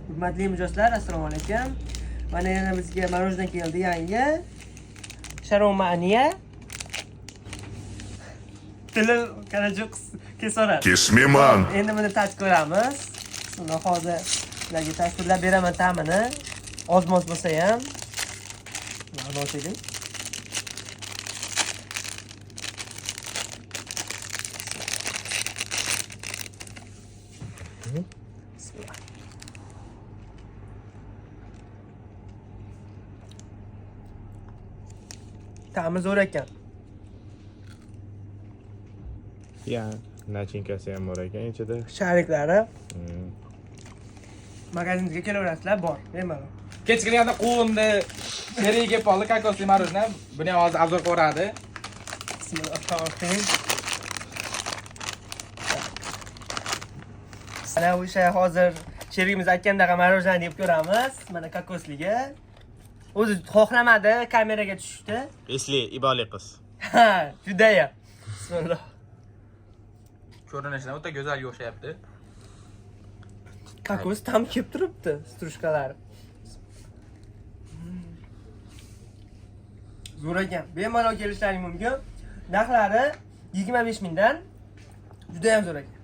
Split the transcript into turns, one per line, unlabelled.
Hurmatli mijozlar, assalomu alaykum. Mana yana bizga мороженое keldi yangi. Sharomaniya. Tilim qanacha kesoradi.
Kesmeman.
Endi buni tatib ko'ramiz. Buni hozir sizlarga tasvirlab beraman ta'mini. Oz-moz bo'lsa ham. Mana ochaylik. Bismillah. Ta'mi zo'r ekan.
Ya, начинка si ham bor ekan ichida.
Shariklari. Magazinga kelaverasizlar, bor, bemalol.
Kech kelganda quvindi, sherigi kelib qoldi, kokosli мороженое. Buni ham hozir обзор ko'radi.
Bismillahirrohmanirrohim. Mana o'sha hozir sherigimiz aytgandaqa мороженое deb ko'ramiz. Mana kokosligi. O'zi xohlamadi, kameraga tushdi.
Esli, iboli qiz.
Ha, judayam. Bismillah.
Ko'rinishidan o'ta go'zal o'xshayapti.
Kokos tam kelib turibdi, стружка lari. Zo'r ekan. Bemalol kelishlaring mumkin. Narxlari 25 mingdan. Juda ham zo'r ekan.